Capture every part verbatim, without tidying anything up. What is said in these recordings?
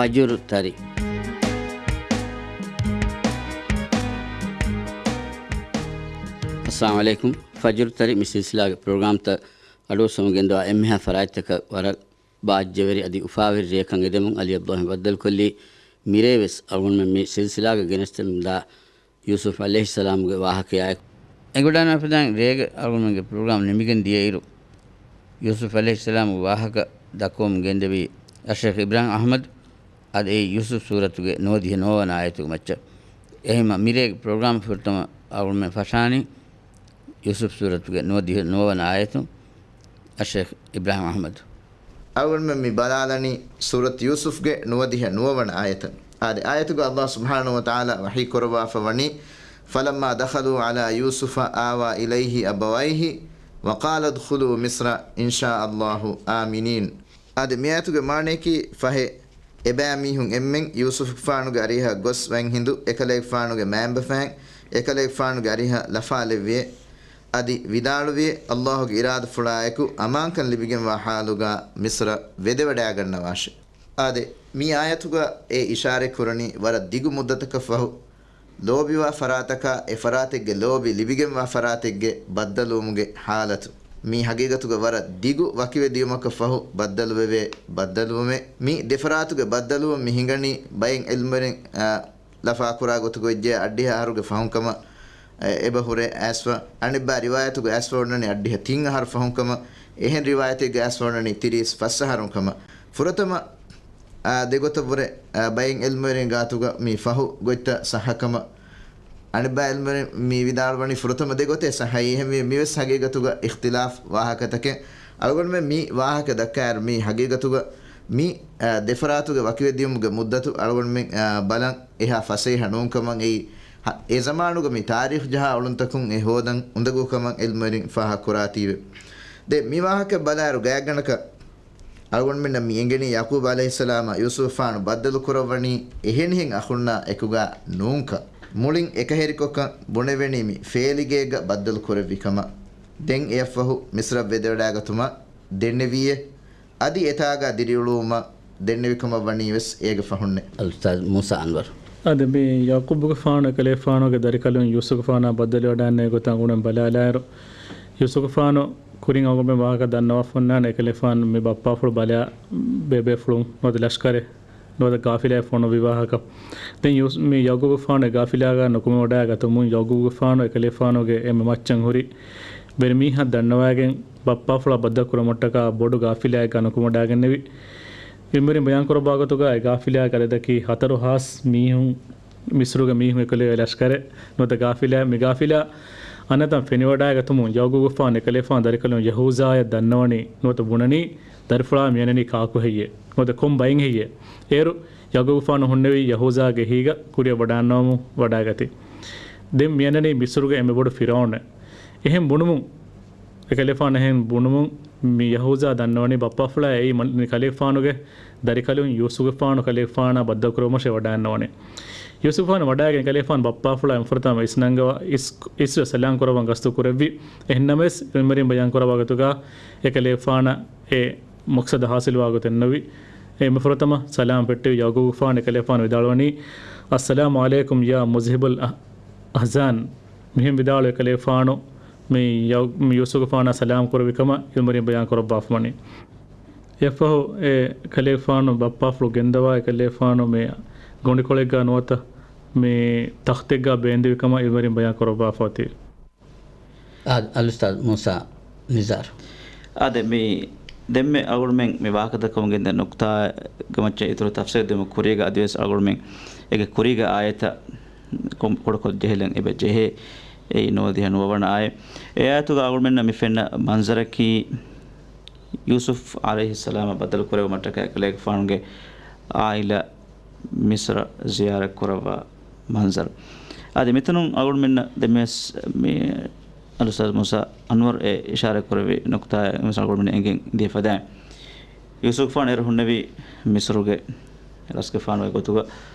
ފަޖުރު ތަރި. އައްސަލާމު ޢަލައިކުމް. ފަޖުރު ތަރި މި ސިލްސިލާގެ ޕްރޮގްރާމްތައް އަޑުއައްސަމުން ގެންދަވާ އެންމެހާ ފަރާތްތަކަށް ވަރަށް ބާއްޖަވެރި އަދި އުފާވެރި ރެއަކަށް އެދެމުން އަލީ ޢަބްދުއްލާހި ބައްދަލުކޮށްލީ. މިރޭވެސް އަޅުގަނޑުމެން މި ސިލްސިލާގަ ގެނެސްދެމުންދާ ޔޫސުފް ޢަލައިހިއްސަލާމުގެ ވާހަކަޔާއެކު. އެނގިވަޑައިގަންނަވާފަދައިން ރޭގަ އަޅުގަނޑުމެންގެ ޕްރޮގްރާމް ނިމިގެން ދިޔައިރު، ޔޫސުފް ޢަލައިހިއްސަލާމުގެ ވާހަކަ ދައްކަވަމުން ގެންދެވީ އައްޝައިޚް އިބްރާހިމް އަޙްމަދު. އަދި އެއީ ޔޫސުފް ސޫރަތުގެ ނުވަދިހަ ނުވަވަނަ އާޔަތުގެ މައްޗަށް. އެހެންވީމަ މިރޭގެ ޕްރޮގްރާމް ފުރަތަމަ އަޅުގަނޑުމެން ފަށާނީ ޔޫސުފް ސޫރަތުގެ ނުވަދިހަ ނުވަވަނަ އާޔަތުން. އައްޝައިޚް އިބްރާހިމް އަޙްމަދު. އަޅުގަނޑުމެން މި ބަލާލަނީ ސޫރަތު ޔޫސުފްގެ ނުވަދިހަ ނުވަވަނަ އާޔަތަށް. އާދެ، އާޔަތުގަ ﷲ ސުބްޙާނަހޫ ވަތަޢާލާ ވަޙީ ކުރައްވާފަ ވަނީ، فَلَمَّا دَخَلُوا عَلَىٰ يُوسُفَ آوَىٰ إِلَيْهِ أَبَوَيْهِ وَقَالَا ادْخُلُوا مِصْرَ إِنْ شَاءَ اللَّهُ آمِنِينَ. އާދެ، މި އާޔަތުގެ މާނަޔަކީ ފަހެ، އެބައިމީހުން އެންމެން ޔޫސުފުގެފާނުގެ އަރިހަށް ގޮސް ވަތް ހިނދު އެކަލޭގެފާނުގެ މައިންބަފައިން އެކަލޭގެފާނުގެ އަރިހަށް ލަފާލެއްވިއޭ. އަދި ވިދާޅުވިއޭ، ﷲގެ އިރާދަފުޅާއެކު އަމާންކަން ލިބިގެންވާ ޙާލުގަ މިޞްރަށް ވެދެވަޑައިގަންނަވާށޭ. އާދެ، މި އާޔަތުގަ އެ އިޝާރަތް ކުރަނީ ވަރަށް ދިގު މުއްދަތަކަށް ފަހު، ލޯބިވާ ފަރާތަކާ އެ ފަރާތެއްގެ ލޯބި ލިބިގެންވާ ފަރާތެއްގެ ބައްދަލުވުމުގެ ޙާލަތު. މީ ހަގީގަތުގަ ވަރަށް ދިގު ވަކިވެ ދިޔުމަކަށް ފަހު ބައްދަލުވެވޭ ބައްދަލުވުމެއް. މި ދެފަރާތުގެ ބައްދަލުވުން މި ހިނގަނީ ބައެއް ޢިލްމުވެރިން، އާ، ލަފާކުރާ ގޮތުގަ ވެއްޖެ އަށްޑިހަ އަހަރުގެ ފަހުން ކަމަށް، އެ، އެބަ ހުރެ އައިސްފަ. އަނެއްބައި ރިވާޔަތުގަ އައިސްފަ އޮންނަނީ އަށްޑިހަ ތިން އަހަރު ފަހުން ކަމަށް. އެހެން ރިވާޔަތެއްގަ އައިސްފަ އޮންނަނީ ތިރީސް ފަސް އަހަރުން ކަމަށް. ފުރަތަމަ، އާ، ދެގޮތަށްވުރެ، އާ، ބައެއް ޢިލްމުވެރިން ގާތުގަ މި ފަހު ގޮތްތައް ޞައްޙަކަމަށް، އަނެއްބައި ޢިލްމުވެރިން މި ވިދާޅުވަނީ ފުރަތަމަ ދެގޮތެއް ޞައްޙަ. އެހެންވެ، މިވެސް ހަގީގަތުގަ އިޚްތިލާފް ވާހަކަތަކެއް. އަޅުގަނޑުމެން މި ވާހަކަ ދައްކާއިރު، މީ ހަގީގަތުގަ މި، އާ، ދެފަރާތުގެ ވަކިވެދިޔުމުގެ މުއްދަތު އަޅުގަނޑުމެން، އާ، ބަލަން އެހާ ފަސޭހަ ނޫންކަމަށް އެއީ، އެ ޒަމާނުގަ މި ތާރީޚް ޖަހާ އުޅުންތަކުން އެ ހޯދަން އުނދަގޫކަމަށް ޢިލްމުވެރިން ފާހަގަކުރާތީވެ. ދެން މި ވާހަކަ ބަލާއިރު ގާތްގަނޑަކަށް އަޅުގަނޑުމެންނަށް މި އެނގެނީ ޔަޢުޤޫބު ޢަލައިހިއްސަލާމާ ޔޫސުފާނު ބައްދަލު ކުރައްވަނީ އެހެނިހެން އަޚުންނާ އެކުގާ ނޫންކަން. މުޅިން އެކަހެރިކޮށްކަން ބުނެވެނީ މި ފޭލިގޭގަ ބައްދަލު ކުރެއްވި ކަމަށް. ދެން އެއަށްފަހު މިޞްރަށް ވެދެވަޑައިގަތުމަށް ދެންނެވިއޭ. އަދި އެތާގަ ދިރިއުޅުވުމަށް ދެންނެވިކަމަށް ވަނީވެސް އޭގެ ފަހުންނޭ. އަލްއުސްތާޛް މޫސާ އަންވަރު. އަދި މި ޔަޢުޤޫބުގެފާނު އެކަލޭގެފާނުގެ ދަރިކަލުން ޔޫސުފުގެފާނާ ބައްދަލުވެވަޑައިގެންނެވި ގޮތަށް އަޅުގަނޑުމެން ބަލާލާއިރު، ޔޫސުފުގެފާނު ކުރިން އަޅުގަނޑުމެން ވާހަކަ ދަންނަވާފަ އޮންނާނެ އެކަލޭގެފާނު މި ބައްޕާފުޅު ބަލާ ބޭބޭފުޅުން ނުވަތަ ލަޝްކަރެއް ނުވަތަ ގާފިލާއެއް ފޮނުއްވި ވާހަކަ. ދެން ޔޫސް-، މި ޔަޢުޤޫބުގެފާނު އެ ގާފިލާގަ ނުކުމެވަޑައިގަތުމުން ޔަޢުޤޫބުގެފާނު އެކަލޭގެފާނުގެ އެންމެ މައްޗަށް ހުރި ވެރިމީހާ ދަންނަވައިގެން ބައްޕާފުޅާ ބައްދަލު ކުރުމަށްޓަކާ ބޮޑު ގާފިލާއެއްގަ ނުކުމެވަޑައިގެންނެވި. ޢިލްމުވެރިން ބަޔާން ކުރައްވާ ގޮތުގަ އެ ގާފިލާގެ އަދަދަކީ ހަތަރު ހާސް މީހުން، މިޞްރުގެ މީހުން އެކުލެވޭ ލަޝްކަރެއް ނުވަތަ ގާފިލާ، މި ގާފިލާ އަންނަތަން ފެނިވަޑައިގަތުމުން ޔަޢުޤޫބުގެފާނު އެކަލޭގެފާނު ދަރިކަލުން ޔަހޫޒާއަށް ދަންނަވަނީ ނުވަތަ ބުނަނީ ދަރިފުޅާ މިއަންނަނީ ކާކު ހެއްޔޭ ނުވަތަ ކޮން ބައެއް ހެއްޔޭ. އޭރު ޔަޢުޤޫބުގެފާނު ހުންނެވީ ޔަހޫޒާގެ އެހީގަ ކުރިއަށް ވަޑައިގަންނަވަމުން ވަޑައިގަތީ. ދެން މިއަންނަނީ މިޞްރުގެ އެންމެ ބޮޑު ފިރުޢައުނެއް. އެހެން ބުނުމުން، އެކަލޭގެފާނު އެހެން ބުނުމުން މި ޔަހޫޒާ ދަންނަވަނީ ބައްޕާފުޅާ އެއީ މަ-، މި ކަލޭގެފާނުގެ ދަރިކަލުން ޔޫސުފުގެފާނު ކަލޭގެފާނާ ބައްދަލު ކުރުމަށޭ ވަޑައިގަންނަވަނީ. ޔޫސުފުގެފާނު ވަޑައިގެން ކަލޭގެފާނު ބައްޕާފުޅާ އެންމެ ފުރަތަމަ އިސްނަންގަވާ އިސް-، އިސްވެ ސަލާމް ކުރައްވަން ގަސްތު ކުރެއްވި. އެހެންނަމަވެސް، ޢިލްމުވެރިން ބަޔާން ކުރައްވާ ގޮތުގަ އެކަލޭގެފާނަށް އެ މަޤްޞަދު ޙާޞިލުވާ ގޮތެއް ނުވި. އެންމެ ފުރަތަމަ ސަލާމް ފެއްޓެވި ޔަޢުޤޫބުގެފާނު އެކަލޭގެފާނު ވިދާޅުވަނީ، السلام عليكم يا مذهب الأحزان. މިހެން ވިދާޅުވި ކަލޭގެފާނު މި ޔަޢު-، މި ޔޫސުފުގެފާނާ ސަލާމް ކުރެއްވި ކަމަށް ޢިލްމުވެރިން ބަޔާން ކުރައްވާފަ ވަނީ. އެއަށްފަހު އެ ކަލޭގެފާނު ބައްޕާފުޅު ގެންދަވާ އެ ކަލޭގެފާނު މި ގޮނޑިކޮޅެއްގަ ނުވަތަ މި ތަޚްތެއްގަ ބޭންދެވި ކަމަށް ޢިލްމުވެރިން ބަޔާން ކުރައްވާފަ އޮތީ. އާ، އަލްއުސްތާޛް މޫސާ ނިޒާރު. އާދެ، މި ދެންމެ އަޅުގަނޑުމެން މި ވާހަކަ ދައްކަމުން ގެންދަން ނުކުތާގެ މައްޗަށް އިތުރު ތަފްސީލް ދެމުން ކުރީގަ އަދިވެސް އަޅުގަނޑުމެން އޭގެ ކުރީގެ އާޔަތަށް ކޮ-، ކޮޅުކޮށް ޖެހިލަން އެބަ ޖެހޭ. އެއީ ނުވަދިހަ ނުވަވަނަ އާޔަތް. އެ އާޔަތުގަ އަޅުގަނޑުމެންނަށް މި ފެންނަ މަންޒަރަކީ ޔޫސުފް ޢަލައިހިއްސަލާމާ ބައްދަލު ކުރެވުމަށްޓަކާ އެކަލޭގެފާނުގެ ޢާއިލާ މިޞްރަށް ޒިޔާރަތް ކުރައްވާ މަންޒަރު. އަދި މިތަނުން އަޅުގަނޑުމެންނަށް ދެންވެސް މި އަލްއުސްތާޛް މޫސާ އަންވަރު އެ އިޝާރާތް ކުރެއްވި ނުކުތާއެއް ވެސް އަޅުގަނޑުމެން އެނގެން ދިޔަ ފަދައިން. ޔޫސުފުގެފާނު އޭރު ހުންނެވީ މިޞްރުގެ ރަސްގެފާނުގެ ގޮތުގަ.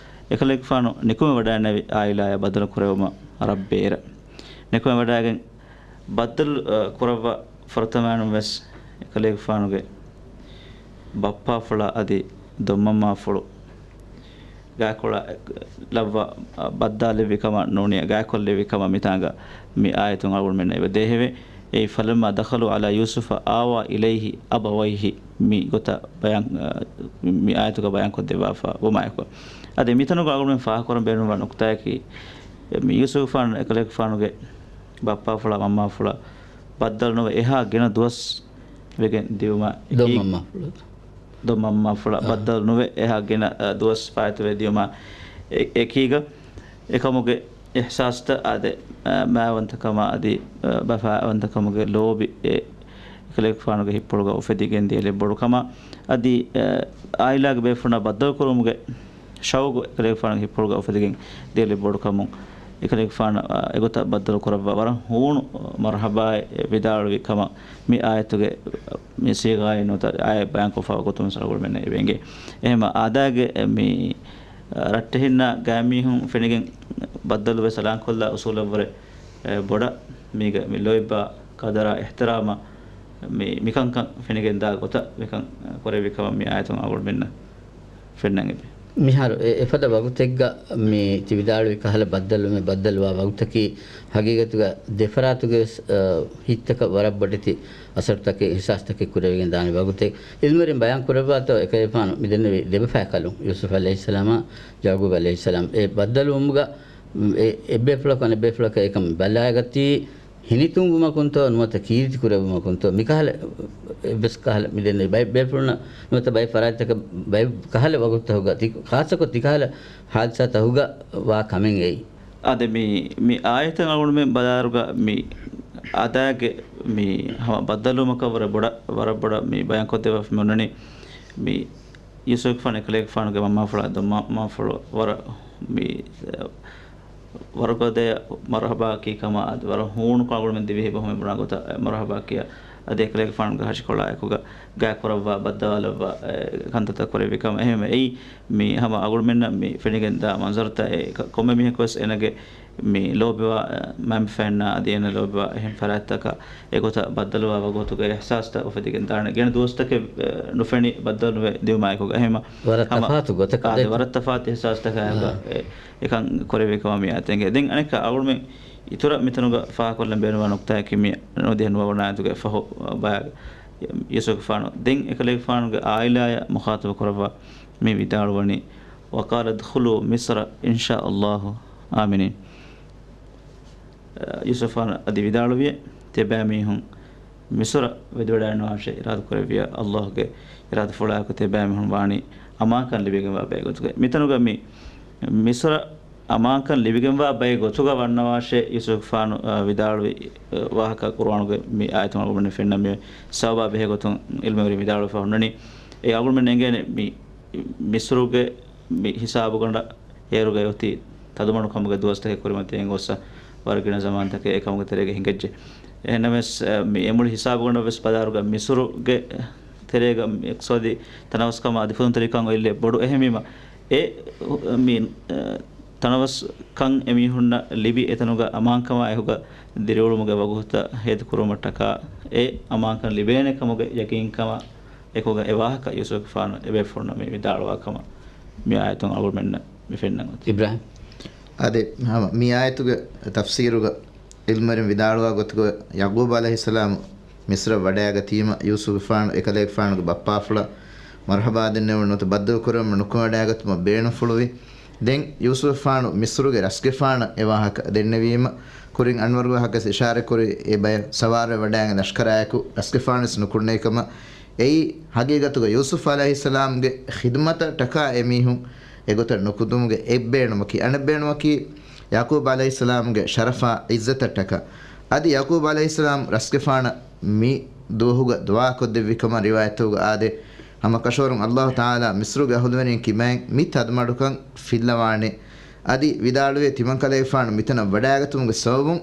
އެކަލޭގެފާނު ނިކުމެވަޑައިގެންނެވި ޢާއިލާއާ ބައްދަލު ކުރެވުމަށް އަރަބްބޭރަށް. ނިކުމެވަޑައިގެން ބައްދަލު، އަ، ކުރައްވާ ފުރަތަމައިނުން ވެސް އެކަލޭގެފާނުގެ ބައްޕާފުޅާ އަދި ދޮންމަންމާފުޅު ގާތްކޮޅަށް ލައްވާ ބައްދާލެއްވި ކަމަށް ނޫނީ، ގާތްކޮށްލެއްވި ކަމަށް މިތާނގަ މި އާޔަތުން އަޅުގަނޑުމެންނަށް އެބަ ދޭހެވެ. އެއީ، فلما دخلوا على يوسف آوى إليه أبويه، މި ގޮތަށް ބަޔާން، މި އާޔަތުގަ ބަޔާންކޮށްދެއްވާފަ ވުމާއެކު، އަދި މިތަނުގަ އަޅުގަނޑުމެން ފާހަގަކުރަން ބޭނުންވާ ނުކުތާއަކީ، މި ޔޫސުފުފާނު އެކަލޭގެފާނުގެ ބައްޕާފުޅާ މަންމާފުޅާ ބައްދަލު ނުވެ އެހާ ގިނަ ދުވަސް ވެގެން ދިއުމާ އެކީ، ދޮންމަންމާފުޅާ. ދޮންމަންމާފުޅާ އާ. ބައްދަލު ނުވެ އެހާ ގިނަ، އަ، ދުވަސް ފާއިތުވެ ދިއުމާ އެ-، އެކީގަ އެކަމުގެ އިޙްސާސްތައް އާދެ، އަ، މާވަންތަކަމާ އަދި، އަ، ބަފާވަންތަކަމުގެ ލޯބި އެ އެކަލޭގެފާނުގެ ހިތްޕުޅުގަ އުފެދިގެން ދިޔަލެއް ބޮޑުކަމާ އަދި، އަ، އާއިލާގެ ބޭފުޅުންނާ ބައްދަލުކުރުމުގެ ޝައުގު އެކަލޭގެފާނުގެ ހިތްޕުޅުގަ އުފެދިގެން ދިޔަލެއް ބޮޑުކަމުން އެކަލޭގެފާނު، އަ، އެގޮތަށް ބައްދަލު ކުރައްވާ ވަރަށް ހޫނު، އަ، މަރުޙަބާއެއް ވިދާޅުވި ކަމަށް މި އާޔަތުގެ މި ސީޣާއެއް ނުވަތަ އާޔަތް ބަޔާންކޮށްފައިވާ ގޮތުން ވެސް އަޅުގަނޑުމެންނަށް އެބަ އެނގޭ. އެހެންމަ އާދާގެ މި ރައްޓެހިންނާ ގާތްމީހުން ފެނިގެން ބައްދަލުވެ ސަލާންކޮށްލާ އުސޫލަށްވުރެ، އެ، ބޮޑަށް މީގަ މި ލޯތްބާ ޤަދަރާ އިޙްތިރާމަށް މި، މިކަންކަން ފެނިގެންދާ ގޮތަށް މިކަން ކުރެއްވި ކަމަށް މި އާޔަތުން އަޅުގަނޑުމެންނަށް ފެންނަން އެބެ. މިހާރު އެ، އެފަދަ ވަގުތެއްގަ މި ތި ވިދާޅުވި ކަހަލަ ބައްދަލުވުމެއް ބައްދަލުވާ ވަގުތަކީ ހަގީގަތުގަ ދެފަރާތުގެ ވެސް، އަ، ހިތްތަކަށް ވަރަށް ބޮޑެތި އަސަރުތަކެއް، އިޙްސާސްތަކެއް ކުރެވިގެން ދާނެ ވަގުތެއް. ޢިލްމުވެރިން ބަޔާން ކުރައްވާތޯ، އެކަލޭގެފާނު މިދެންނެވި ދެބަފައިކަލުން، ޔޫސުފް ޢަލައިހިއްސަލާމާ ޔަޢުޤޫބް ޢަލައިހިއްސަލާމް، އެ ބައްދަލުވުމުގަ އެ، އެއްބޭފުޅަކު އަނެއްބޭފުޅަކަށް އެކަން ބަލައިގަތީ ހިނިތުންވުމަކުންތޯ ނުވަތަ ކީރިތި ކުރެއްވުމަކުންތޯ، މިކަހަލަ އެއްވެސް ކަހަލަ މިދެންނެވި ބައެއް ބޭފުޅުންނަށް ނުވަތަ ބައެއް ފަރާތްތަކަށް ބައެއް ކަހަލަ ވަގުތުތަކުގަ ތި-، ޚާއްޞަކޮށް ތިކަހަލަ ޙާދިސާތަކުގަ ވާ ކަމެއް އެއީ. އާދެ، މި، މި އާޔަތަށް އަޅުގަނޑުމެން ބަލާއިރުގަ މި އާދާގެ މި ހަމަ ބައްދަލުވުމަކަށް ވަރަށް ބޮޑަށް، ވަރަށް ބޮޑަށް މި ބަޔާންކޮށްދެއްވާފަ މި އޮންނަނީ މި ޔޫސުފް އެކަލޭގެފާނުގެ މަންމާފުޅާ ދޮންމަންމާފުޅު ވަރަށް މި، އަ، ވަރުގަދަޔަށް މަރުޙަބާއަކީ ކަމަށް އަދި ވަރަށް ހޫނުކޮށް އަޅުގަނޑުމެން ދިވެހި ބަހުމެއް ބުނާ ގޮތަށް މަރުޙަބާ ކިޔާ އަދި އެކަލޭގެފާނުގެ ހަށިކޮޅާއެކުގަ ގާތްކުރައްވާ ބައްދަލުވާ، އެ، ކަންތައްތައް ކުރެއްވި ކަމަށް. އެހެންވެ އެއީ މި ހަމަ އަޅުގަނޑުމެންނަށް މި ފެނިގެންދާ މަންޒަރުތައް. އެ ކޮ-، ކޮންމެ މީހަކު ވެސް އޭނަގެ މި ލޯބިވާ، އަ، މައިންބަފައިންނާ އަދި އޭނަ ލޯބިވާ އެހެން ފަރާތްތަކަށް އެގޮތަށް ބައްދަލުވާ ވަގުތުގެ އިޙްސާސްތައް އުފެދިގެން ދާނެ. ގިނަ ދުވަސްތަކެއް، އަ، ނުފެނި ބައްދަލުވެ ދިއުމާއެކުގަ އެހެންމަ ވަރަށް ހަމަ ތަފާތު ގޮތަކަށް އާދެ، ދެ- ވަރަށް ތަފާތު އިޙްސާސްތަކާއެކުގަ އާ. އެ-، އެކަން ކުރެއްވި ކަމަށް މި އާޔަތުން އެނގޭ. ދެން އަނެއްކާ އަޅުގަނޑުމެން އިތުރަށް މިތަނުގަ ފާހަގަކޮށްލަން ބޭނުންވާ ނުކުތާއަކީ މި ނުދިހަ ނުވަވަނަ އާޔަތުގެ ފަހު ބަޔާގަ ޔޫސުފްފާނު ދެން އެކަލޭގެފާނުގެ އާއިލާއަށް މުޚާޠަބު ކުރައްވާ މި ވިދާޅުވަނީ، وقال ادخلوا مصر إن شاء الله آمنين. ޔޫސުފްފާނު އަދި ވިދާޅުވިއޭ، ތިޔަބައިމީހުން މިޞްރަށް ވެދިވަޑައިގަންނަވާށޭ، އިރާދަ ކުރެއްވިއްޔާ، ﷲ ގެ އިރާދަފުޅާއެކު ތިޔަބައިމީހުން ވާނީ އަމާންކަން ލިބިގެންވާ ބައެއް ގޮތުގައި. މިތަނުގަ މި މިޞްރަށް އަމާންކަން ލިބިގެންވާ ބައެއް ގޮތުގަ ވަންނަވާށޭ، ޔޫސުފްފާނު، އަ، ވިދާޅުވި، އަ، ވާހަކަ ޤުރުއާނުގެ މި އާޔަތުން އަޅުގަނޑުމެން ފެންނަ މި ސަބަބާ ބެހޭ ގޮތުން ޢިލްމުވެރިން ވިދާޅުވެފަ ހުންނަނީ. އެ އަޅުގަނޑުމެން އެނގޭނެ މި މިޞްރުގެ މި ހިސާބުގަނޑަށް އޭރުގައި އޮތީ ތަދުމަޑު ކަމުގެ ދުވަސްތަކެއް ކުރިމަތިވެގެން ގޮއްސަ ވަރަށް ގިނަ ޒަމާންތަކެއް އެ ކަމުގެ ތެރޭގަ ހިނގައްޖެ. އެހެންނަމަވެސް، އަ، މި އެ މުޅި ހިސާބުގަނޑަށް ވެސް ބަލާއިރުގަ މިޞްރުގެ ތެރޭގަ މި އިޤްތިޞާދީ ތަނަވަސްކަމާ އަދި ފުދުންތެރިކަން އޮތްލެއް ބޮޑު. އެހެންވީމަ، އެ، މި، އަ، ތަނަވަސްކަން އެމީހުންނަށް ލިބި އެތަނުގަ އަމާންކަމާ އެކުގަ ދިރިއުޅުމުގެ ވަގުތުތައް ހޭދަކުރުމަށްޓަކާ އެ އަމާންކަން ލިބޭނެ ކަމުގެ ޔަޤީންކަމާ އެކުގަ އެ ވާހަކަ ޔޫސުފްފާނު އެބޭފުޅުންނަށް މި ވިދާޅުވާ ކަމަށް މި އާޔަތުން އަޅުގަނޑުމެންނަށް މި ފެންނަން އޮތީ. އިބްރާހިމް. އާދެ، ހަމަ މި އާޔަތުގެ ތަފްސީރުގަ ޢިލްމުވެރިން ވިދާޅުވާ ގޮތުގަ ޔަޢުޤޫބް ޢަލައިހިއްސަލާމް މިޞްރަށް ވަޑައިގަތީމަ ޔޫސުފްފާނު އެކަލޭގެފާނުގެ ބައްޕާފުޅަށް މަރުޙަބާ ދެންނެވުނު ނުވަތަ ބައްދަލު ކުރެވުމަށް ނުކުމެވަޑައިގަތުމަށް ބޭނުންފުޅުވި. ދެން ޔޫސުފްފާނު މިޞްރުގެ ރަސްގެފާނަށް އެ ވާހަކަ ދެންނެވީމަ، ކުރިން އަންވަރުގެ ވާހަކަސް އިޝާރަތްކުރި އެ ބަޔަށް ސަވާރުވެ ވަޑައިގެން ލަޝްކަރާއެކު ރަސްގެފާނުވެސް ނުކުންނެވި ކަމަށް. އެއީ ހަގީގަތުގަ ޔޫސުފް ޢަލައިހިއްސަލާމްގެ ޚިދުމަތަށްޓަކާ އެމީހުން އެގޮތަށް ނުކުދުމުގެ އެއްބޭނުމަކީ. އަނެއްބޭނުމަކީ ޔަޢުޤޫބް ޢަލައިހިއްސަލާމްގެ ޝަރަފާ ޢިއްޒަތަށްޓަކާ. އަދި ޔަޢުޤޫބް ޢަލައިހިއްސަލާމް ރަސްގެފާނަށް މި ދުވަހުގަ ދުޢާކޮށްދެއްވި ކަމަށް ރިވާޔަތްތަކުގަ އާދޭ، ހަމަ ކަށަވަރުން ﷲ ތަޢާލާ މިޞްރުގެ އަހުލުވެރިން ކިބައިން މި ތަދުމަޑުކަން ފިއްލަވާނެ. އަދި ވިދާޅުވޭ، ތިމަންކަލޭގެފާނު މިތަނަށް ވަޑައިގަތުމުގެ ސަބަބުން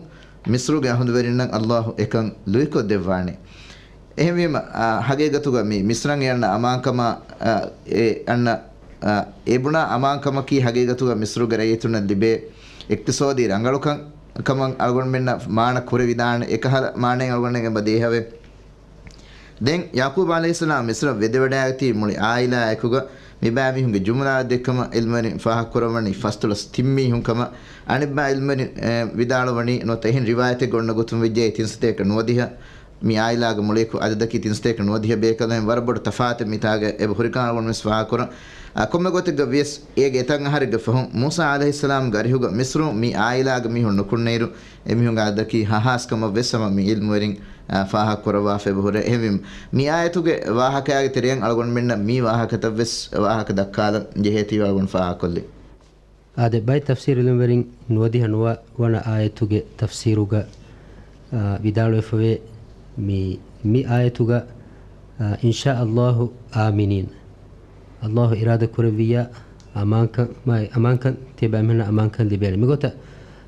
މިޞްރުގެ އަހުލުވެރިންނަށް ﷲ އެކަން ލުއިކޮށްދެއްވާނެ. އެހެންވީމަ، އާ، ހަގީގަތުގަ މި މިޞްރަށް އެ އަންނަ އަމާންކަމާ، އާ، އެ އަންނަ، އާ، އެ ބުނާ އަމާންކަމަކީ ހަގީގަތުގަ މިޞްރުގެ ރައްޔިތުންނަށް ލިބޭ އިޤްތިޞާދީ ރަނގަޅުކަން ކަމަށް އަޅުގަނޑުމެންނަށް މާނަ ކުރެވިދާނެ. އެކަހަލަ މާނައެއް އަޅުގަނޑުމެން އެބަ ދޭހަވޭ. ދެން ޔަޢުޤޫބް ޢަލައިހިއްސަލާމް މިޞްރަށް ވެދެވަޑައިގަތީ މުޅި އާއިލާއާއެކުގަ މިބައިމީހުންގެ ޖުމްލާ ދެއްކަމަށް ޢިލްމުވެރިން ފާހަގަކުރައްވަނީ ފަސްދޮޅަސް ތިން މީހުން ކަމަށް. އަނެއްބައި ޢިލްމުވެރިން، އެ، ވިދާޅުވަނީ ނުވަތަ އެހެން ރިވާޔަތެއްގަ އޮންނަ ގޮތުން ވެއްޖެ ތިން ސަތޭކަ ނުވަދިހަ މި ޢާއިލާގެ މުޅިއަކު ޢަދަދަކީ ތިން ސަތޭކަ ނުވަދިހަ ބޭކަލަށް ވަރަށް ބޮޑު ތަފާތެއް މިތާގަ އެބަ ހުރިކަން އަޅުގަނޑު ވެސް ފާހަގަކުރަން. އާ، ކޮންމެ ގޮތެއްގަ ވިޔަސް އޭގެ އެތައް އަހަރެއްގެ ފަހުން މޫސާ ޢަލައިހިއްސަލާމްގެ އަރިހުގަ މިޞްރު މި ޢާއިލާގެ މީހުން ނުކުންނައިރު، އެމީހުންގެ ޢަދަދަކީ ހަ ހާސް ކަމަށް ވެސް ހަމަ މި ޢިލްމުވެރިން، އާ، ފާހަގަކުރައްވާފަ އެބަ ހުރޭ. އެހެންވީމަ، މި އާޔަތުގެ ވާހަކަޔާގެ ތެރެއިން އަޅުގަނޑުމެންނަށް މި ވާހަކަތައް ވެސް ވާހަކަ ދައްކާލަން ޖެހޭތީވެ އަޅުގަނޑު ފާހަގަކޮށްލީ. އާދެ، ބައެއް ތަފްސީރު ޢިލްމުވެރިން ނުވަދިހަ ނުވަ ވަނަ އާޔަތުގެ ތަފްސީރުގަ، އާ، ވިދާޅުވެފަވޭ، މި، މި އާޔަތުގަ، އާ، އިންޝާ ﷲ އާމިނީން. ﷲ އިރާދަ ކުރެއްވިއްޔާ އަމާންކަން، މާ، އަމާންކަން، ތިޔަބައިމީހުންނަށް އަމާންކަން ލިބޭނެ. މިގޮތަށް،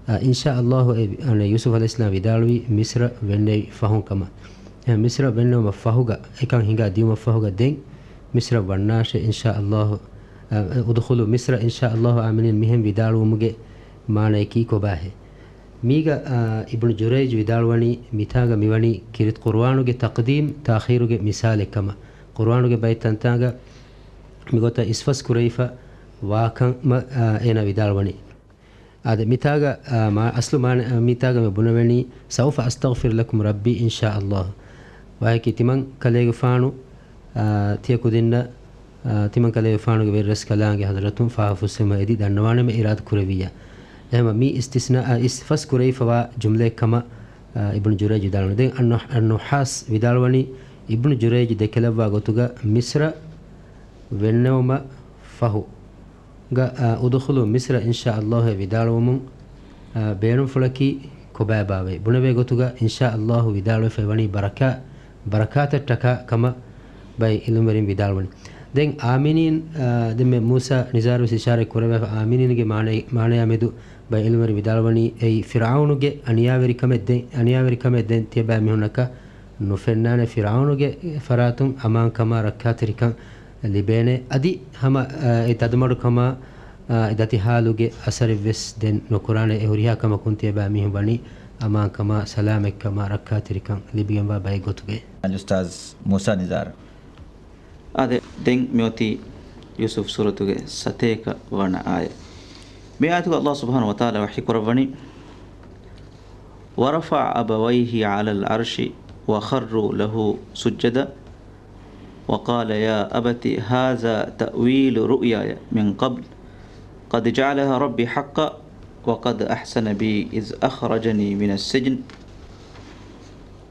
އާ، އިންޝާ ﷲ އެ، އަނެ، ޔޫސުފް ޢަލައިހިއްސަލާމް ވިދާޅުވީ މިޞްރަށް ވެންނެވި ފަހުން ކަމަށް. އެ، މިޞްރަށް ވެންނެވުމަށް ފަހުގަ، އެކަން ހިނގާ ދިޔުމަށް ފަހުގަ ދެން މިޞްރަށް ވަންނާށޭ އިންޝާ ﷲ، އާ، އުދުޚުލޫ މިޞްރަ އިންޝާ ﷲ އާމިނީން މިހެން ވިދާޅުވުމުގެ މާނަޔަކީ ކޮބާހޭ؟ މީގަ، އާ، އިބްނު ޖުރައިޖް ވިދާޅުވަނީ، މިތާގަ މިވަނީ ކީރިތި ޤުރުއާނުގެ ތަޤްދީމް ތާޚީރުގެ މިސާލެއް ކަމަށް. ޤުރުއާނުގެ ބައެއް ތަންތާގަ މިގޮތަށް އިސްފަސް ކުރެވިފަ ވާކަމަށް، އާ، އޭނާ ވިދާޅުވަނީ. އާދެ، މިތާގަ، އާ، މާ-، އަސްލު މާނަ-، އާ، މިތާގަ މި ބުނެވެނީ، "سوف أستغفر لكم ربي إن شاء الله." ވާހަކީ ތިމަން ކަލޭގެފާނު، އާ، ތިޔަ ކުދިންނަށް، އާ، ތިމަން ކަލޭގެފާނުގެ ވެރިރަސްކަލާނގެ ޙަޟްރަތުން ފާފަފުއްސެވުމަށް އެދި ދަންނަވާނަމޭ އިރާދަ ކުރެއްވިއްޔާ. އެހެންވީމަ މީ އިސްތިސްނާ، އާ، އިސް ފަސް ކުރެވިފަވާ ޖުމްލައެއް ކަމަށް، އާ، އިބްނު ޖުރައިޖް ވިދާޅުވަނީ. ދެން އައްނު-، އައްނުޙާސް ވިދާޅުވަނީ، އިބްނު ޖުރައިޖް ދެކެލައްވާ ގޮތުގަ މިޞްރަށް ވެންނެވުމަށް ފަހު، ގަ، އާ، އުދުޚުލޫ މިޞްރަ އިންޝާ ﷲ އޭ ވިދާޅުވުމުން، އާ، ބޭނުންފުޅަކީ ކޮބާބާވައި ބުނެވޭ ގޮތުގަ އިންޝާ ﷲ ވިދާޅުވެފައި ވަނީ ބަރަކާ-، ބަރަކާތަށްޓަކާ ކަމަށް ބައެއް ޢިލްމުވެރިން ވިދާޅުވަނީ. ދެން އާމިނީން، އާ، ދެންމެ މޫސާ ނިޒާރު ވެސް އިޝާރަތް ކުރެވޭފަ އާމިނީންގެ މާނަ-، މާނަޔާ މެދު ބައެއް ޢިލްމުވެރިން ވިދާޅުވަނީ އެއީ ފިރްޢައުނުގެ އަނިޔާވެރިކަމެއް ދެން، އަނިޔާވެރިކަމެއް ދެން ތިޔަބައިމީހުންނަކަށް ނުފެންނާނެ، ފިރްޢައުނުގެ ފަރާތުން އަމާންކަމާ ރައްކާތެރިކަން ލިބޭނެ. އަދި ހަމަ، އާ، އެ ތަދުމަޑުކަމާ، އާ، އެ ދަތި ޙާލުގެ އަސަރެއްވެސް ދެން ނުކުރާނެ. އެ ހުރިހާ ކަމަކުން ތިޔަބައިމީހުން ވަނީ އަމާންކަމާ، ސަލާމަތްކަމާ، ރައްކާތެރިކަން ލިބިގެންވާ ބައެއް ގޮތުގައި. އަލްއުސްތާޛް މޫސާ ނިޒާރު. އާދެ، ދެން މިއޮތީ ޔޫސުފް ސޫރަތުގެ ސަތޭކަ ވަނަ އާޔަތް. މި އާޔަތުގަ ﷲ ސުބްޙާނަހޫ ވަތަޢާލާ ވަޙީ ކުރައްވަނީ، ورفع أبويه على العرش وخروا له سجدا وقال يا أبت هذا تأويل رؤياي من قبل قد جعلها ربي حقا وقد أحسن بي إذ أخرجني من السجن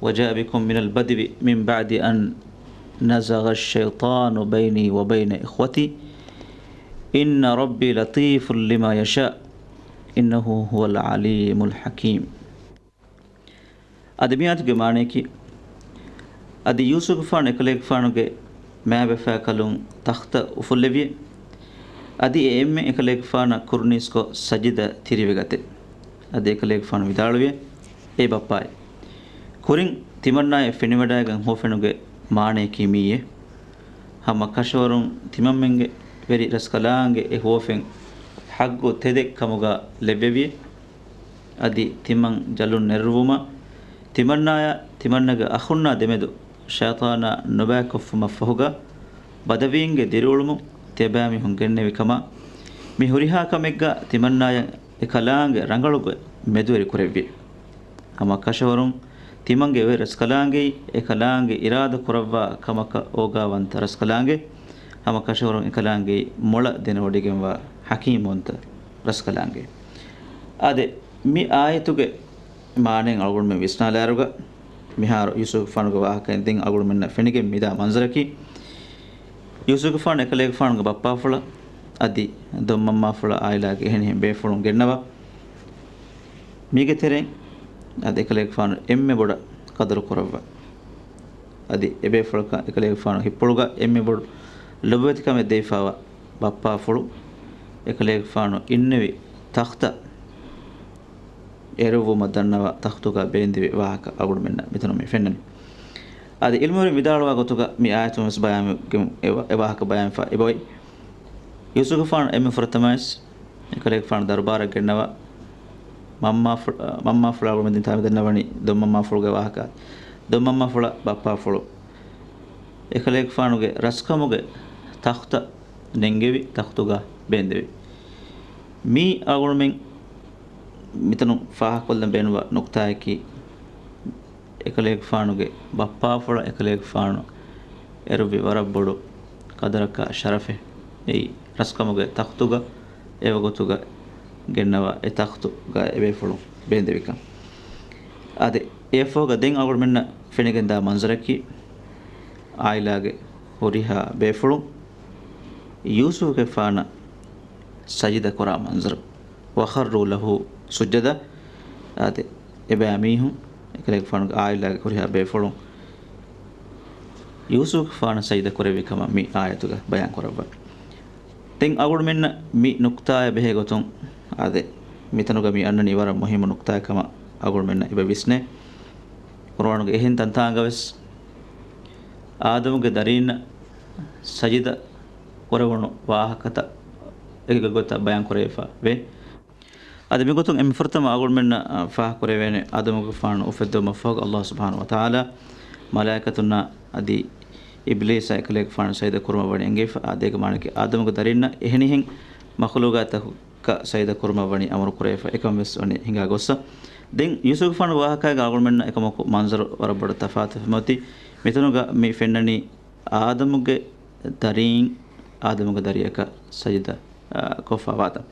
وجاء بكم من البدو من بعد أن نزغ الشيطان بيني وبين إخوتي إن ربي لطيف لما يشاء إنه هو العليم الحكيم. އަދި މި އާޔަތުގެ މާނަޔަކީ، އަދި ޔޫސުފުގެފާނު އެކަލޭގެފާނުގެ މާބަފާކަލުން ތަޚްތަ އުފުއްލެވިއޭ. އަދި އެ އެންމެ އެކަލޭގެފާނަށް ކުރުނީސްކޮށް ސަޖިދަ ތިރިވެގަތެ. އަދި އެކަލޭގެފާނު ވިދާޅުވިއޭ، އޭ ބައްޕާއޭ! ކުރިން ތިމަންނާޔަށް ފެނިވަޑައިގެން ހުވަފެނުގެ މާނަޔަކީ މިއީއޭ. ހަމަ ކަށަވަރުން ތިމަންމެންގެ ވެރި ރަސްކަލާނގެ އެ ހުވަފެން ޙައްޤު ތެދެއް ކަމުގަ ލެއްވެވިއޭ. އަދި ތިމަން ޖަލުން ނެރުއްވުމަށް ތިމަންނާޔާ ތިމަންނަގެ އަޚުންނާ ދެމެދު ޝައިޠާނާ ނުބައިކޮށްފުމަށްފަހުގަ ބަދަވީންގެ ދިރިއުޅުމުން ތިޔަބައިމީހުން ގެންނެވި ކަމަށް މި ހުރިހާ ކަމެއްގަ ތިމަންނާޔަށް އެކަލާނގެ ރަނގަޅުގޮތް މެދުވެރި ކުރެއްވި. ހަމަ ކަށަވަރުން ތިމަންގެ ވެރި ރަސްކަލާނގެއީ އެކަލާނގެ އިރާދަ ކުރައްވާ ކަމަކަށް އޯގާވަންތަ ރަސްކަލާނގެ، ހަމަ ކަށަވަރުން އެކަލާނގެއީ މޮޅަށް ދެނެވޮޑިގެންވާ ޙަކީމްވަންތަ ރަސްކަލާނގެ. އާދެ، މި އާޔަތުގެ މާނައިން އަޅުގަނޑުމެން ވިސްނާލާއިރުގަ، މިހާރު ޔޫސުފުގެފާނުގެ ވާހަކައިން ދެން އަޅުގަނޑުމެންނަށް ފެނިގެން މިދާ މަންޒަރަކީ، ޔޫސުފުގެފާނު އެކަލޭގެފާނުގެ ބައްޕާފުޅަށް އަދި ދޮންމަންމާފުޅަށް އާއިލާގެ އެހެނިހެން ބޭފުޅުން ގެންނަވާ، މީގެ ތެރެއިން އަދި އެކަލޭގެފާނު އެންމެ ބޮޑަށް ޤަދަރު ކުރައްވާ، އަދި އެބޭފުޅަކަށް އެކަލޭގެފާނު ހިތްޕުޅުގަ އެންމެ ބޮޑު ލޮބުވެތިކަމެއް ދެވިފައިވާ ބައްޕާފުޅު އެކަލޭގެފާނު އިންނެވި ތަޚްތަށް އެރުއްވުމަށް ދަންނަވާ ތަޚްތުގަ ބޭންދެވި ވާހަކަ އަޅުގަނޑުމެންނަށް މިތަނުން މި ފެންނަނީ. އަދި ޢިލްމުވެރިން ވިދާޅުވާ ގޮތުގަ މި އާޔަތުން ވެސް ބަޔާން ވެ-، އެ ވާ-، އެ ވާހަކަ ބަޔާންވެފަ އެބައޮތް. ޔޫސުފުގެފާނު އެންމެ ފުރަތަމަވެސް އެކަލޭގެފާނު ދަރުބާރަށް ގެންނަވާ މަންމާފު-، މަންމާފުޅާ ގުޅުމެއް ދިން ތާމިދެންނަވަނީ ދޮންމަންމާފުޅުގެ ވާހަކަ. ދޮންމަންމާފުޅަށް ބައްޕާފުޅު އެކަލޭގެފާނުގެ ރަސްކަމުގެ ތަޚްތަށް ނެންގެވި، ތަޚްތުގަ ބޭންދެވި. މީ އަޅުގަނޑުމެން މިތަނުން ފާހަގަކޮށްލަން ބޭނުންވާ ނުކްތާއަކީ، އެކަލޭގެފާނުގެ ބައްޕާފުޅަށް އެކަލޭގެފާނު އެރުއްވި ވަރަށް ބޮޑު ޤަދަރަކާ ޝަރަފެއް. އެއީ، ރަސްކަމުގެ ތަޚްތުގަ އެވަގުތުގަ ގެންނަވާ އެ ތަޚްތުގަ އެބޭފުޅުން ބޭންދެވިކަން. އާދެ، އެއަށްފަހުގަ ދެން އަޅުގަނޑުމެންނަށް ފެނިގެންދާ މަންޒަރަކީ، އާއިލާގެ ހުރިހާ ބޭފުޅުން ޔޫސުފުގެފާނަށް ސަޖިދަ ކުރާ މަންޒަރު. وَخَرُّوا لَهُ سُجَّدًا. އާދެ، އެބައިމީހުން، އެކަލޭގެފާނުގެ އާއިލާގެ ހުރިހާ ބޭފުޅުން ޔޫސުފުގެފާނަށް ސަޖިދަ ކުރެއްވި ކަމަށް މި އާޔަތުގަ ބަޔާން ކުރައްވާ. ދެން އަޅުގަނޑުމެންނަށް މި ނުކްތާއާ ބެހޭ ގޮތުން، އާދެ، މިތަނުގަ މި އަންނަނީ ވަރަށް މުހިއްމު ނުކްތާއެއް ކަމަށް އަޅުގަނޑުމެންނަށް އެބަ ވިސްނޭ. ޤުރުއާނުގެ އެހެން ތަންތާނގަވެސް އާދަމުގެ ދަރީންނަށް ސަޖިދަ ކުރެވުނު ވާހަކަތައް އެކި ގޮތަށް ބަޔާން ކުރެވިފަ ވޭ. އަދި މިގޮތުން އެންމެ ފުރަތަމަ އަޅުގަނޑުމެންނަށް، އަ، ފާހަގަކުރެވޭނެ، އާދަމުގެފާނު އުފެއްދެވުމަށްފަހު ﷲ ސުބްޙާނަހޫ ވަތަޢާލާ މަލާއިކަތުންނާ އަދި އިބްލީސާ އެކަލޭގެފާނު ސަޖިދަ ކުރުމަށް ވަނީ އެންގެވިފަ. އާދެ، އޭގެ މާނައަކީ އާދަމުގެ ދަރީންނަށް އެހެނިހެން މަޚްލޫގާތަކަށް ސަޖިދަ ކުރުމަށް ވަނީ އަމުރު ކުރެވިފަ. އެކަން ވެސް ވަނީ ހިނގާ ގޮއްސަ. ދެން ޔޫސުފުގެފާނުގެ ވާހަކައިގަ އަޅުގަނޑުމެންނަށް އެކަމަކު މަންޒަރު ވަރަށް ބޮޑަށް ތަފާތުވެފަ އޮތީ. މިތަނުގަ މި ފެންނަނީ އާދަމުގެ ދަރީން އާދަމުގެ ދަރިޔަކަށް ސަޖިދަ، އާ، ކޮށްފަ ވާތަން.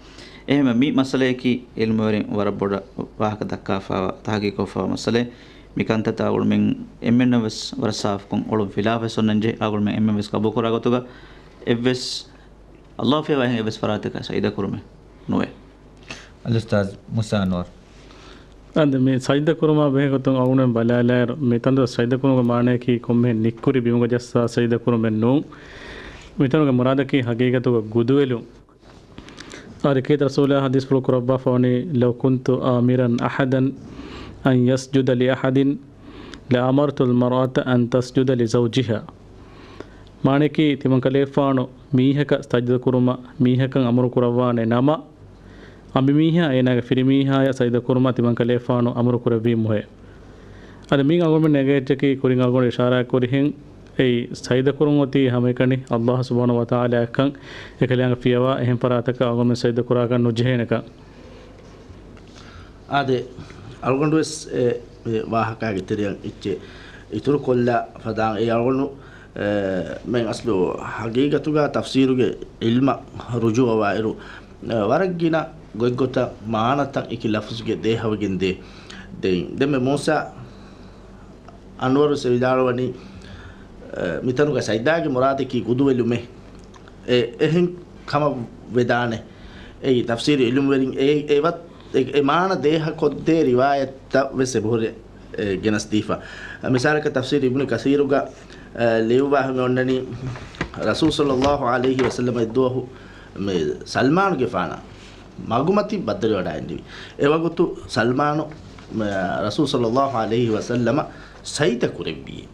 އެހެންވެ، މި މައްސަލަޔަކީ އިލްމުވެރިން ވަރަށް ބޮޑަށް ވާހަކަ ދައްކާފައިވާ، ތަޙްޤީޤު ކޮށްފައިވާ މައްސަލައެއް. މި ކަންތައްތައް އަޅުގަނޑުމެން އެންމެންނަށް ވެސް ވަރަށް ސާފުކޮށް އޮޅުން ފިލާފަ ވެސް އޮންނަންޖެހޭ. އަޅުގަނޑުމެން އެންމެން ވެސް ޤަބޫލުކުރާ ގޮތުގަ އެއްވެސް ﷲ ފިޔަވާ އެހެން އެއްވެސް ފަރާތަކަށް ސަޖިދަ ކުރުމެއް ނުވޭ. އަލްއުސްތާޛް މޫސާ އަންވަރު. އަދި މި ސަޖިދަ ކުރުމާ ބެހޭ ގޮތުން އަޅުގަނޑުމެން ބަލާލާއިރު، މިތަނުގަ ސަޖިދަ ކުރުމުގެ މާނަޔަކީ ކޮންމެހެން ނިއްކުރި ބިމުގަ ޖައްސާ ސަޖިދަ ކުރުމެއް ނޫން. މިތަނުގެ މުރާދަކީ ހަގީގަތުގަ ގުދުވެލުން. އާދެ، ކީރިތި ރަސޫލާ ޙަދީޘްފުޅު ކުރައްވާފަ ވަނީ، "لو كنت آمرا أحدا أن يسجد لأحد لأمرت المرأة أن تسجد لزوجها." މާނަޔަކީ، ތިމަން ކަލޭފާނު މީހަކަށް ސަޖިދަ ކުރުމަށް މީހަކަށް އަމުރު ކުރައްވާނެ ނަމަ، އަނބިމީހާ އޭނާގެ ފިރިމީހާޔަށް ސަޖިދަ ކުރުމަށް ތިމަން ކަލޭފާނު އަމުރު ކުރެއްވީމުހޭ. އަދި މިއިން އަޅުގަނޑުމެން ނެގޭ އެއްޗަކީ، ކުރިން އަޅުގަނޑު އިޝާރާތް ކުރިހެން، އެއީ ސަޖިދަ ކުރުން އޮތީ ހަމައެކަނި ﷲ ސުބްޙާނަހޫ ވަތަޢާލާއަށްކަން، އެކަލާނގެ ފިޔަވާ އެހެން ފަރާތަކަށް އަޅުގަނޑުމެން ސަޖިދަ ކުރާކަށް ނުޖެހޭނެކަން. އާދެ، އަޅުގަނޑުވެސް އެ، އެ ވާހަކާގެ ތެރެއަށް އެއްޗެއް އިތުރުކޮށްލާ ފަދައިން އެ އަޅުގަނޑު، އެ، މެން އަސްލު ހަގީގަތުގަ ތަފްސީރުގެ އިލްމަށް ރުޖޫޢަވާއިރު، އެ، ވަރަށް ގިނަ ގޮތްގޮތަށް މާނަތައް އެކި ލަފުޒުގެ ދޭހަވެގެން ދޭ. ދެން، ދެންމެ މޫސާ އަންވަރު ވެސް ވިދާޅުވަނީ، އެ، މިތަނުގަ ސަޖިދާގެ މުރާދަކީ ގުދުވެލުމޭ. އެ، އެހެން ކަމަށް ވެދާނެ. އެއީ ތަފްސީރު އިލްމުވެރިން އެ، އެ ވަ-، އެ، އެ މާނަ ދޭހަ ކޮށްދޭ ރިވާޔަތްތައް ވެސް އެބަހުރި، އެ، ގެނަސްދީފަ. މިސާލަކަށް ތަފްސީރު އިބްނު ކަސީރުގަ، އެ، ލިޔުއްވާ ހަމަ އޮންނަނީ، ރަސޫލު ޞައްލައްލާހު ޢަލައިހި ވަސައްލަމަ އެއްދުވަހު މި ސަލްމާނުގެފާނާ މަގުމަތި ބައްދަލުވެވަޑައިގެންނެވި. އެވަގުތު ސަލްމާނު، މ-، ރަސޫލު ޞައްލައްލާހު ޢަލައިހި ވަސައްލަމަ ސަޖިދަ ކުރެއްވިއޭ.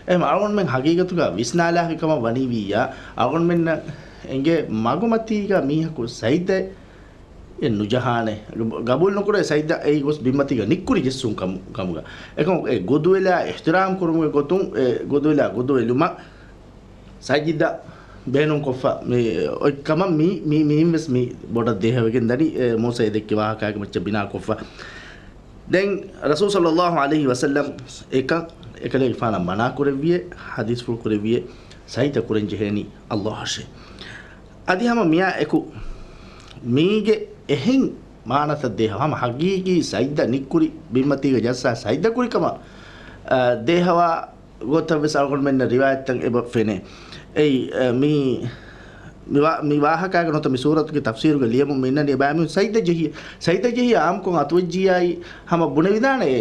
އެހެން އަޅުގަނޑުމެން ހަގީގަތުގަ ވިސްނާލާފި ކަމަށް ވަނީވިއްޔާ، އަޅުގަނޑުމެންނަށް އެނގޭ މަގުމަތީގަ މީހަކު ސަޖިދައެއް ނުޖަހާނެ. ގަބޫލު ނުކުރޭ ސަޖިދަ އެއީ ގޮސް ބިންމަތީގަ ނިއްކުރި ޖެއްސުން ކަމު-، ކަމުގަ. އެކަމަކު އެ ގުދުވެލާ އިޙްތިރާމް ކުރުމުގެ ގޮތުން އެ ގުދުވެލާ ގުދުވެލުމަށް ސަޖިދަ ބޭނުންކޮށްފަ މި އޮތް ކަމަށް މި، މި، މިއިން ވެސް މި ބޮޑަށް ދޭހަވެގެން ދަނީ، އެ، މޫސަ އެ ދެއްކި ވާހަކާގެ މައްޗަށް ބިނާކޮށްފަ. ދެން ރަސޫލު ޞައްލައްލާހު ޢަލައިހި ވަސައްލަމް އެކަން އެކަލޭގެފާނަށް މަނާކުރެއްވިއޭ، ޙަދީޘްފުޅު ކުރެއްވިއޭ، ސަޖިދަ ކުރަން ޖެހޭނީ ﷲ އަށޭ. އަދި ހަމަ މިއާ އެކު މީގެ އެހެން މާނަތައް ދޭހަވާ ހަމަ ޙަޤީޤީ ސަޖިދަ ނިއްކުރި ބިންމަތީގަ ޖައްސާ ސަޖިދަ ކުރި ކަމަށް، އަ، ދޭހަވާ ގޮތަށް ވެސް އަޅުގަނޑުމެންނަށް ރިވާޔަތްތައް އެބަ ފެނޭ. އެއީ، އެ، މި، މި ވާ-، މި ވާހަކާގެ ނުވަތަ މި ސޫރަތުގެ ތަފްސީރުގެ ލިޔެމުން މި އިންނަނީ އެބައިމީހުން ސަޖިދަ ޖެހި، ސަޖިދަ ޖެހި އާއްމުކޮށް އަތުވެއްޖިއްޔާއި ހަމަ ބުނެވިދާނެ އެ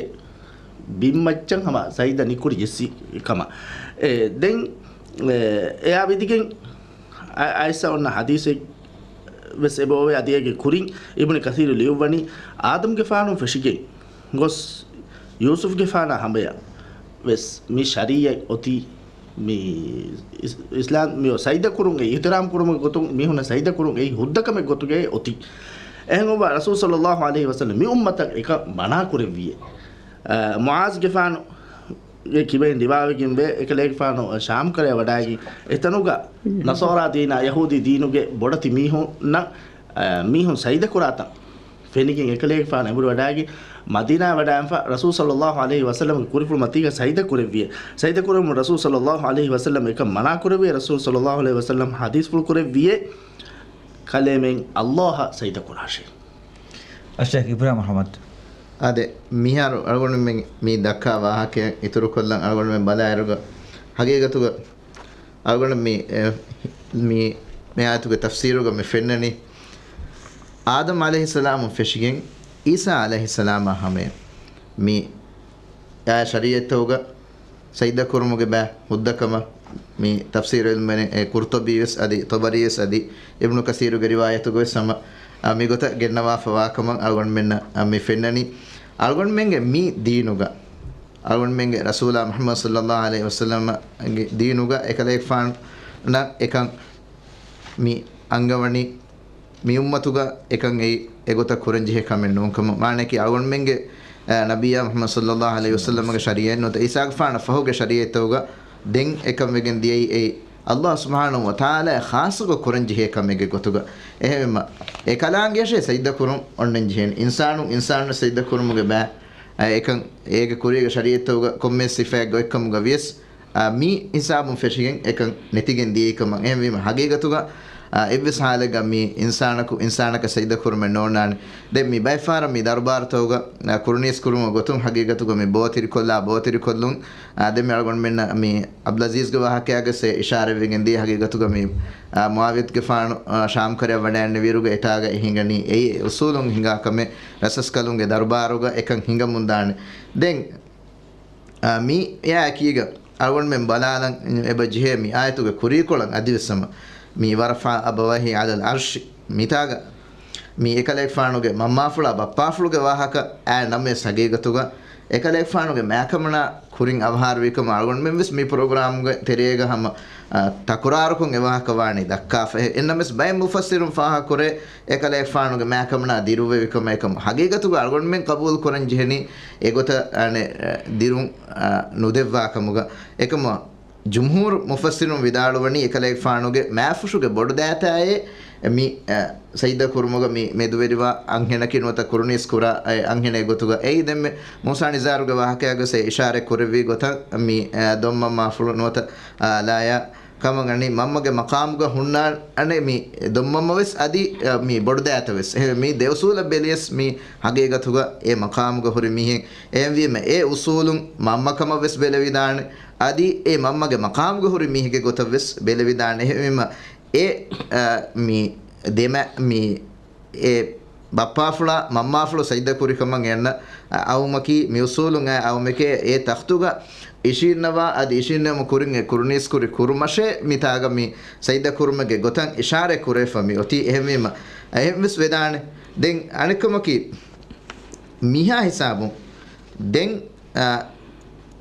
ބިންމައްޗަށް ހަމަ ސަޖިދަ ނިކުރި ޖެއްސި ކަމަށް. އެ، ދެން، އެ، އެއާ ވިދިގެން އަ-، އައިސް އޮންނަ ޙަދީޘެއް ވެސް އެބައޮވޭ. އަދި އޭގެ ކުރިން އިބްނު ކަސީރު ލިޔުއްވަނީ، އާދަމްގެފާނު ފެށިގެން ގޮސް ޔޫސުފްގެފާނާ ހަމަޔަށް ވެސް މި ޝަރީޢަތް އޮތީ މި އިސް-، އިސްލާމް މި ސަޖިދަ ކުރުން އެ އިޙްތިރާމް ކުރުމުގެ ގޮތުން މީހުންނަށް ސަޖިދަ ކުރުން އެއީ ހުއްދަ ކަމެއް ގޮތުގައޭ އޮތީ. އެހެންވެ ރަސޫލު ޞައްލައްލާހު ޢަލައިހި ވަސައްލަމް މި އުއްމަތަށް އެކަން މަނާ ކުރެއްވިއޭ. އަ، މުޢާޒުގެފާނު ގެ ކިބައިން ރިވާވެގެން ވޭ، އެކަލޭގެފާނު ޝާމްކަރަޔަށް ވަޑާއިގެން އެތަނުގަ ނަޞާރާ ދީނާ ޔަހޫދީ ދީނުގެ ބޮޑެތި މީހުންނަށް، އަ، މީހުން ސަޖިދަކުރާތަން ފެނިގެން އެކަލޭގެފާނު އެނބުރި ވަޑާއިގެން މަދީނާއަށް ވަޑާންފަ ރަސޫލު ޞައްލައްލާހު ޢަލައިހި ވަސައްލަމްގެ ކުރިފުޅު މަތީގަ ސަޖިދަ ކުރެއްވިޔޭ. ސަޖިދަ ކުރުމުން ރަސޫލު ޞައްލައްލާހު ޢަލައިހި ވަސައްލަމް އެކަން މަނާ ކުރެއްވިޔޭ. ރަސޫލު ޞައްލައްލާހު ޢަލައިހި ވަސައްލަމް ޙަދީޘްފުޅު ކުރެއްވިޔޭ، ކަލޭމެން ﷲ އަށް ސަޖިދަ ކުރާށޭ. އައްޝައިޚް އިބްރާހިމް އަޙްމަދު. އާދެ، މިހާރު އަޅުގަނޑުމެން މި ދައްކާ ވާހަކައަށް އިތުރުކޮށްލަން އަޅުގަނޑުމެން ބަލާއިރުގަ، ހަގީގަތުގަ އަޅުގަނޑު މި، އެ، މި، މި އާޔަތުގެ ތަފްސީރުގަ މި ފެންނަނީ، އާދަމް ޢަލައިހިއްސަލާމުން ފެށިގެން އީސާ ޢަލައިހިއްސަލާމާ ހަމަޔަށް މި އާޔަތް ޝަރީޢަތްތަކުގަ ސަޖިދަ ކުރުމުގެ ބައި ހުއްދަ ކަމަށް މި ތަފްސީރު ޢިލްމުވެރިން، އެ، ޤުރްޠުބީ ވެސް އަދި ޠަބަރީ ވެސް އަދި އިބްނު ކަސީރުގެ ރިވާޔަތުގަ ވެސް ހަމަ، އަ، މިގޮތަށް ގެންނަވާފަ ވާކަމަށް އަޅުގަނޑުމެންނަށް، އަ، މި ފެންނަނީ. އަޅުގަނޑުމެންގެ މި ދީނުގަ، އަޅުގަނޑުމެންގެ ރަސޫލާ މުޙައްމަދު ޞައްލައްލާހު ޢަލައިހި ވަސައްލަމްގެ ދީނުގަ އެކަލޭގެފާނަށް އެކަން މި އަންގަވަނީ މި އުއްމަތުގަ އެކަން އެއީ އެގޮތަށް ކުރަންޖެހޭ ކަމެއް ނޫންކަމަށް. މާނައަކީ އަޅުގަނޑުމެންގެ، އަ، ނަބިއްޔާ މުޙައްމަދު ޞައްލައްލާހު ޢަލައިހި ވަސައްލަމްގެ ޝަރީޢަތް ނުވަތަ އީސާގެފާނަށް ފަހުގެ ޝަރީޢަތްތަކުގަ ދެން އެކަން ވެގެން ދިޔައީ އެއީ ﷲ ސުބްޙާނަހޫ ވަތަޢާލާއަށް ޚާއްޞަކޮށް ކުރަންޖެހޭ ކަމެއްގެ ގޮތުގަ. އެހެންވީމަ، އެ ކަލާނގެއަށޭ ސަޖިދަ ކުރުން އޮންނަން ޖެހޭނެ. އިންސާނުން އިންސާނުންނަށް ސަޖިދަ ކުރުމުގެ ބައި، އެކަން އޭގެ ކުރީގެ ޝަރީޢަތްތަކުގަ ކޮންމެ ސިފައެއްގަ އޮތްކަމުގަ ވިޔަސް، އާ، މި ހިސާބުން ފެށިގެން އެކަން ނެތިގެން ދިޔައީކަމަށް. އެހެންވީމަ، ހަގީގަތުގަ، އާ، އެއްވެސް ހާލެއްގަ މި އިންސާނަކު އިންސާނަކަށް ސަޖިދަ ކުރުމެއް ނޯންނާނެ. ދެން މި ބައެއް ފަހަރަށް މި ދަރުބާރުތަކުގަ، އާ، ކުރުނީސް ކުރުމުގެ ގޮތުން ހަގީގަތުގަ މި ބޯތިރިކޮށްލާ، ބޯތިރިކޮށްލުން، އާ، ދެން މި އަޅުގަނޑުމެންނަށް މި އަބްދުލް ޢަޒީޒްގެ ވާހަކައިގަސް އެ އިޝާރަތްވެގެން ދިޔަ ހަގީގަތުގަ މި، އާ، މުޢާވިޔަތުގެފާނު، އާ، ޝާމްކަރަޔަށް ވަޑައިންނެވިއިރުގަ އެތާގަ އެ ހިނގަނީ އެއީ އެ އުޞޫލުން ހިނގާ ކަމެއް، ރަސްރަސްކަލުންގެ ދަރުބާރުގަ އެކަން ހިނގަމުންދާނެ. ދެން، އާ، މި އެއާ އެކީގަ އަޅުގަނޑުމެން ބަލާލަން އެބަ ޖެހޭ މި އާޔަތުގެ ކުރީކޮޅަށް އަދިވެސް ހަމަ މި ވަރަފަޢަ އަބަވައިހި ޢަލަލް ޢަރްޝި މިތާގަ މި އެކަލޭގެފާނުގެ މަންމާފުޅާ ބައްޕާފުޅުގެ ވާހަކަ އާ ނަމަވެސް ހަގީގަތުގަ އެކަލޭގެފާނުގެ މާކަމަނާ ކުރިން އަވަހާރަވީކަމަށް އަޅުގަނޑުމެން ވެސް މި ޕްރޮގްރާމްގެ ތެރޭގަ ހަމަ، އާ، ތަކުރާރުކޮށް އެ ވާހަކަ ވާނީ ދައްކާފަ. އެ-، އެންނަމަވެސް ބައެއް މުފައްސިރުން ފާހަގަކުރޭ އެކަލޭގެފާނުގެ މާކަމަނާ ދިރުއްވެވިކަމަށް. އެކަމަށް ހަގީގަތުގަ އަޅުގަނޑުމެން ޤަބޫލު ކުރަން ޖެހެނީ އެގޮތަށް، އަނެއް، އަ، ދިރުން، އަ، ނުދެއްވާ ކަމުގަ. އެކަމަށް ޖުމްހޫރު މުފައްސިރުން ވިދާޅުވަނީ އެކަލޭގެފާނުގެ މާފުށުގެ ބޮޑުދައިތާއޭ މި، އަ، ސަޖިދަ ކުރުމުގަ މި މެދުވެރިވާ އަންހެނަކީ ނުވަތަ ކުރުނީސް ކުރާ އެ އަންހެނެއް ގޮތުގަ. އެއީ ދެންމެ މޫސާ ނިޒާރުގެ ވާހަކައިގަސް އެ އިޝާރަތް ކުރެއްވި ގޮތަށް މި، އަ، ދޮންމަންމާފުޅު ނުވަތަ، އަ، ލާޔާ ކަމަށް އަންނަނީ މަންމަގެ މަޤާމުގަ ހުންނާނެ މި ދޮންމަންމަ ވެސް އަދި، އަ، މި ބޮޑުދައިތަ ވެސް. އެހެންވެ މި ދެ އުސޫލަށް ބެލިޔަސް މި ހަގީގަތުގަ އެ މަޤާމުގަ ހުރި މީހެއް. އެހެންވީމަ އެ އުސޫލުން މަންމަކަމަށް ވެސް ބެލެވިދާނެ. އަދި އެ މަންމަގެ މަޤާމުގަ ހުރި މީހެއްގެ ގޮތަށް ވެސް ބެލެވިދާނެ. އެހެންވީމަ އެ، އަ، މި ދެމަ-، މި އެ ބައްޕާފުޅާ މަންމާފުޅު ސަޖިދަ ކުރިކަމަށް އެންނަ އައުމަކީ މިއުސޫލުން އައި އައުމެކޭ. އެ ތަޚްތުގަ އިށީންނަވާ އަދި އިށީންނެވުމުގެ ކުރިން އެ ކުރުނީސް ކުރި ކުރުމަށޭ މިތާގަ މި ސަޖިދަ ކުރުމުގެ ގޮތަށް އިޝާރަތް ކުރެވިފަ މި އޮތީ. އެހެންވީމަ އެހެން ވެސް ވެދާނެ. ދެން އަނެއްކަމަކީ މިހާ ހިސާބުން ދެން އަ،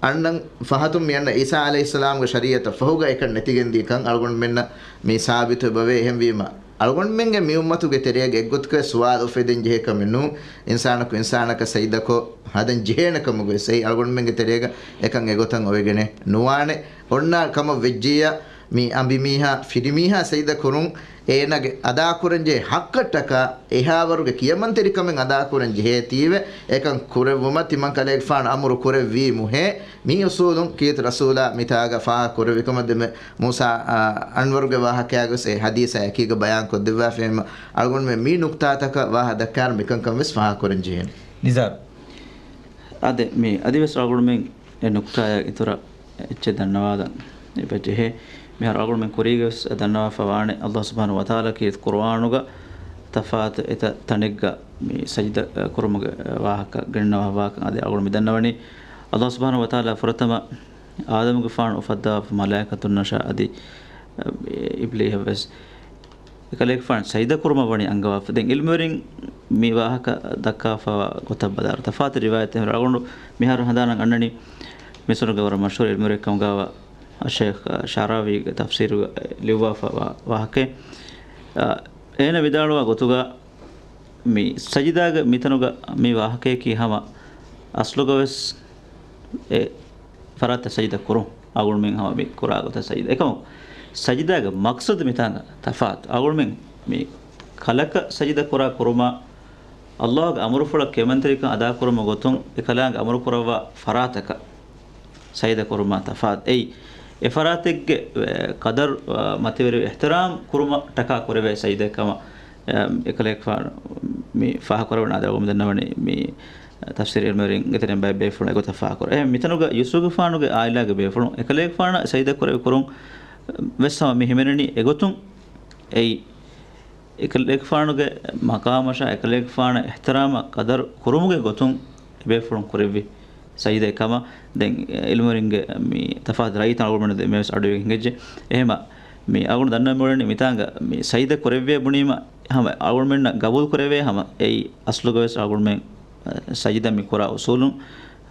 އަންނަން ފަހަތުން މިއަންނަ އީސާ ޢަލައިހިއްސަލާމްގެ ޝަރީޢަތަށް ފަހުގަ އެކަން ނެތިގެންދިޔަ ކަން އަޅުގަނޑުމެންނަށް މި ސާބިތު އެބަވޭ. އެހެންވީމަ، އަޅުގަނޑުމެންގެ މި އުއްމަތުގެ ތެރޭގަ އެއްގޮތަކަށް ސުވާލު އުފެދެން ޖެހޭ ކަމެއް ނޫން. އިންސާނަކު އިންސާނަކަށް ސަޖިދަކޮށް ހަދަން ޖެހޭނެ ކަމުގައި އެއީ އަޅުގަނޑުމެންގެ ތެރޭގަ އެކަން އެގޮތަށް އޮވެގެނެއް ނުވާނެ. އޮންނަ ކަމަށް ވެއްޖިއްޔާ، މި އަނބިމީހާ، ފިރިމީހާ ސަޖިދަ ކުރުން އޭނާގެ އަދާކުރަންޖެހޭ ޙައްޤަށްޓަކާ އެހާވަރުގެ ކިޔަމަންތެރިކަމެއް އަދާކުރަން ޖެހޭތީވެ، އެކަން ކުރެއްވުމަށް ތިމަން ކަލޭގެފާނު އަމުރު ކުރެއްވީމުހޭ، މި އުސޫލުން ކީރިތި ރަސޫލާ މިތާގަ ފާހަގަ ކުރެއްވިކަމަށް ދެމެ މޫސާ، އަ، އަންވަރުގެ ވާހަކައިގަސް އެ ޙަދީޘާ އެކީގަ ބަޔާން ކޮށްދެއްވާފައިމަ، އަޅުގަނޑުމެން މި ނުކްތާތަކަށް ވާހަ ދައްކާން މިކަންކަން ވެސް ފާހަގަ ކުރަން ޖެހޭނެ. ނިޒާރު. އާދެ، މި އަދިވެސް އަޅުގަނޑުމެން އެ ނުކްތާޔަށް އިތުރަށް އެއްޗެއް ދަންނަވާލަން އެބަ ޖެހޭ. މިހާރު އަޅުގަނޑުމެން ކުރީގަވެސް ދަންނަވާފަ ވާނެ، ﷲ ސުބްޙާނަހޫ ވަތަޢާލާ ކީރިތި ޤުރުއާނުގަ ތަފާތު އެތައް ތަނެއްގަ މި ސަޖިދަ ކުރުމުގެ ވާހަކަ ގެންނަވާ ވާކަން އަދި އަޅުގަނޑު މި ދަންނަވަނީ. ﷲ ސުބްޙާނަހޫ ވަތަޢާލާ ފުރަތަމަ އާދަމުގެފާނު އުފައްދަވާފަ މަލާއިކަތުންނަށާ އަދި އިބްލީހަށްވެސް އެކަލޭގެފާނު ސަޖިދަ ކުރުމަށް ވަނީ އަންގަވާފަ. ދެން އިލްމުވެރިން މި ވާހަކަ ދައްކާފަވާ ގޮތަށް ބަލާއިރު، ތަފާތު ރިވާޔަތެއް އަޅުގަނޑު މިހާރު ހަނދާނަށް އަންނަނީ، މިސުރުގެ ވަރަށް މަޝްހޫރު އިލްމުވެރިއެއް ކަމުގައިވާ އައްޝައިޚް ޝަޢުރާވީގެ ތަފްސީރުގަ ލިޔުއްވާފަ ވާ ވާހަކައެއް. އަ، އޭނަ ވިދާޅުވާ ގޮތުގަ މި ސަޖިދާގެ މިތަނުގަ މި ވާހަކަޔަކީ ހަމަ އަސްލުގަވެސް އެ ފަރާތަށް ސަޖިދަ ކުރުން އަޅުގަނޑުމެން ހަމަ މި ކުރާ ގޮތަށް ސަޖިދަ. އެކަމަކު، ސަޖިދާގެ މަޤްޞަދު މިތާނގަ ތަފާތު. އަޅުގަނޑުމެން މި ކަލަކަށް ސަޖިދަ ކުރާ ކުރުމާ، ﷲ ގެ އަމުރުފުޅަށް ކެމެންތެރިކަން އަދާކުރުމުގެ ގޮތުން އެކަލާނގެ އަމުރުކުރައްވާ ފަރާތަކަށް ސަޖިދަ ކުރުމާ ތަފާތު. އެއީ، އެ ފަރާތެއްގެ، އެ، ޤަދަރު، އަ، މަތިވެރިވެ އިޙްތިރާމް ކުރުމަށްޓަކާ ކުރެވޭ ސަޖިދައެއް ކަމަށް، އެ، އެކަލޭގެފާނު މި ފާހަގަކުރެވުނު އާދަ އަޅުގަނޑު ދަންނަވަނީ މި ތަފްސީރު ޢިލްމުވެރިންގެ ތެރެއިން ބައެއް ބޭފުޅުން އެގޮތަށް ފާހަގަކުރޭ. އެހެން މިތަނުގަ ޔޫސުފުގެފާނުގެ ޢާއިލާގެ ބޭފުޅުން އެކަލޭގެފާނަށް ސަޖިދަ ކުރެވި ކުރުން ވެސް ހަމަ މި ހިމެނެނީ އެގޮތުން. އެއީ، އެކަލޭގެފާނުގެ މަޤާމަށާ އެކަލޭގެފާނަށް އިޙްތިރާމަށް ޤަދަރު ކުރުމުގެ ގޮތުން އެބޭފުޅުން ކުރެއްވި ސަޖިދައެއް ކަމަށް ދެން ޢިލްމުވެރިންގެ މި ތަފާތު ރައީތައް އަޅުގަނޑުމެންނަށް ދެން މިވެސް އަޑުއިވިގެން ހިނގައްޖެ. އެހެމަ މި އަޅުގަނޑު ދަންނަވަން މިއުޅެނީ މިތާނގަ މި ސަޖިދަ ކުރެއްވޭ ބުނީމަ ހަމަ އަޅުގަނޑުމެންނަށް ގަބޫލު ކުރެވޭ ހަމަ އެއީ އަސްލުގަވެސް އަޅުގަނޑުމެން ސަޖިދަ މި ކުރާ އުސޫލުން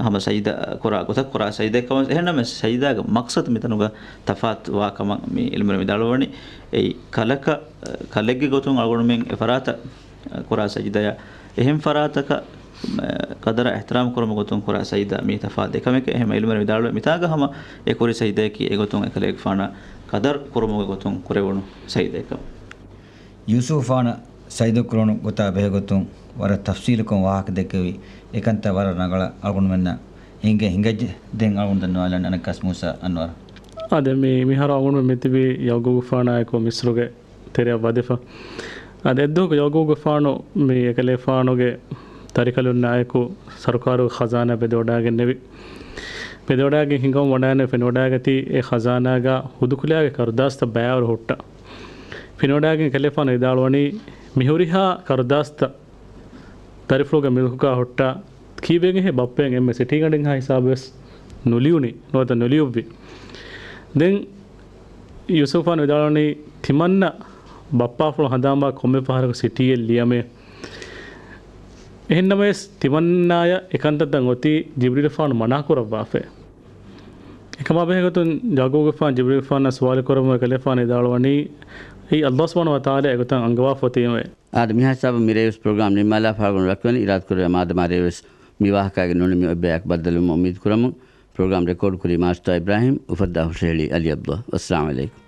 ހަމަ ސަޖިދަ ކުރާ ގޮތަށް ކުރާ ސަޖިދައެއް ކަމަށް. އެހެންނަމަވެސް ސަޖިދާގެ މަޤްޞަދު މިތަނުގަ ތަފާތު ވާ ކަމަށް މި ޢިލްމުވެރިން ވިދާޅުވަނީ. އެއީ ކަލަކަށް، ކަލެއްގެ ގޮތުން އަޅުގަނޑުމެން އެ ފަރާތަށް ކުރާ ސަޖިދަޔަށް އެހެން ފަރާތަކަށް، އެ، ޤަދަރަށް އިޙްތިރާމް ކުރުމުގެ ގޮތުން ކުރާ ސަޖިދަ މީ ތަފާތު އެކަމެކޭ. އެހެން ޢިލްމުވެރިން ވިދާޅުވޭ މިތާގަ ހަމަ އެ ކުރި ސަޖިދަޔަކީ އެގޮތުން އެކަލޭގެފާނަށް ޤަދަރު ކުރުމުގެ ގޮތުން ކުރެވުނު ސަޖިދައެއް ކަމަށް. ޔޫސުފާނަށް ސަޖިދަ ކުރުނު ގޮތާ ބެހޭގޮތުން ވަރަށް ތަފްޞީލުކޮށް ވާހަކަ ދެއްކެވި އެކަންތައް ވަރަށް ރަނގަޅަށް އަޅުގަނޑުމެންނަށް އެނގޭ ހިނގައްޖެ. ދެން އަޅުގަނޑު ދަންނަވާލަން އަނެއްކާސް މޫސާ އަންވަރު. އާދެ، މި، މިހާރު އަޅުގަނޑުމެން މިތިބީ ޔަޢުޤޫބުގެފާނާއެކު މިޞްރުގެ ތެރެއަށް ވަދެފަ. އަދި އެއްދުވަހު ޔަޢުޤޫބުގެފާނު މި އެކަލޭގެފާނުގެ ދަރިކަލުންނާއެކު ސަރުކާރުގެ ޚަޒާނާ ބެދެވަޑާގެންނެވި. ބެދެވަޑާގެން ހިނގަމުން ވަޑާނެ ފެނިވަޑާގަތީ އެ ޚަޒާނާގަ ހުދުކުލައިގެ ކަރުދާސްތައް ބައިވަރު ހުއްޓަ. ފެނިވަޑާގެން އެކަލޭގެފާނު ވިދާޅުވަނީ މިހުރިހާ ކަރުދާސްތައް ދަރިފުޅުގެ މިލްކުގަ ހުއްޓާ ކީއްވެގެންހޭ ބައްޕައިން އެންމެ ސިޓީގަނޑެއްހާ ހިސާބުވެސް ނުލިޔުނީ، ނުވަތަ ނުލިޔުއްވި. ދެން ޔޫސުފާން ވިދާޅުވަނީ ތިމަންނަ ބައްޕާފުޅު ހަނދާންވާ ކޮންމެ ފަހަރަކު ސިޓީއެއް ލިޔަމޭ. އެހެންނަމަވެސް ތިމަންނާޔަށް އެކަންތައްތައް އޮތީ ޖިބްރީލުފާނު މަނާކުރައްވާފައި. އެކަމާ ބެހޭގޮތުން ޔަޢުޤޫބުގެފާނު ޖިބްރީލުފާނަށް ސުވާލު ކުރަމުން އެކަލޭފާނު ވިދާޅުވަނީ، އެއީ ﷲ ސުބްޙާނަހޫ ވަތަޢާލާ އެގޮތަށް އަންގަވާފަ އޮތީމެވެ. އާދެ، މިހާ ހިސާބުން މިރޭވެސް ޕްރޮގްރާމް ނިންމާލާފަ އަޅުގަނޑު ވަކިވަނީ. އިރާދަކުރެއްވިޔާ މާދަމާ ރޭވެސް މި ވާހަކައިގެ ނޫނީ މި އޮތް ބަޔަކަށް ބައްދަލުވުމަށް އުއްމީދު ކުރަމުން. ޕްރޮގްރާމް ރެކޯޑް ކުރީ މާސްޓާ އިބްރާހީމް، އުފައްދާ ހުށަހެޅީ އަލީ ޢަބްދުﷲ. އައްސަލާމު ޢަލައިކުމް.